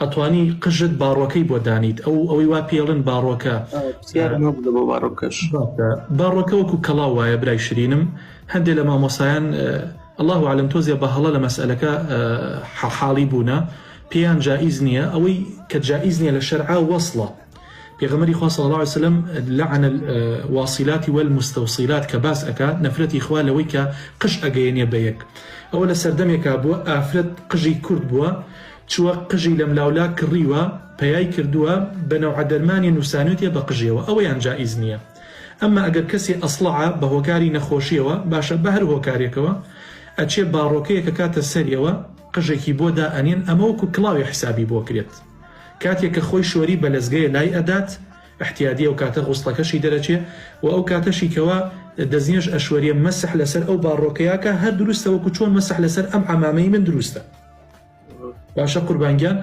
ئەتوانی قژت باڕۆکەی بۆ دانیت ئەو ئەوەی وا پێڵن باڕۆکە. پرسیارم هەبوو لە بۆ باڕۆکەش. باڕۆکە وەکو کەڵاو وایە برای شرینم هەندێ لە مامۆسایان اللە اعلم تۆزێ بە هەڵە لە مەسئەلەکە حاڵی بوونە پێیان جائیز نییە ئەوەی کە جائیز نییە لە شەرعا وەسڵە پێغەمبەری خوا صلی اللە علیە وسلم لعن الواصلات والمستوصلات کە باس ئەکا نەفرەتی خوا لەوەی کە قژ ئەگەیەنێ بە یەک ئەوە لە سەردەمێکا بووە ئافرەت قژی کورت بووە چووە قژی لەملاولا کڕیوە پەیای کردووە بە نەوعە دەرمانێ نوسانوێتیە بە قژیەوە ئەوەیان جائیز نییە ئەمما ئەگەر کەسێ ئەسڵەعە بە هۆکاری نەخۆشیەوە باشە بە هەر هۆکارێکەوە ئەچێ باڕۆکەیەک ئەکاتە سەریەوە قژێکی بۆ دائەنێن ئەمە وەکو کڵاوێ حسابی بۆ کرێت کاتێ کە خۆی شۆری بە لەزگەیە لای ئەدات ئیحتیادیە ئەو کاتە غوسڵەکەشی دەرەچێ وە ئەو کاتەشی کەوا دەستنوێژ ئەشۆریە مەسح لەسەر ئەو باڕۆکەیاکا هەر دروستە وەکو چۆن مەسح لەسەر ئەم عەمامەی من دروستە باشە قوربان گیان.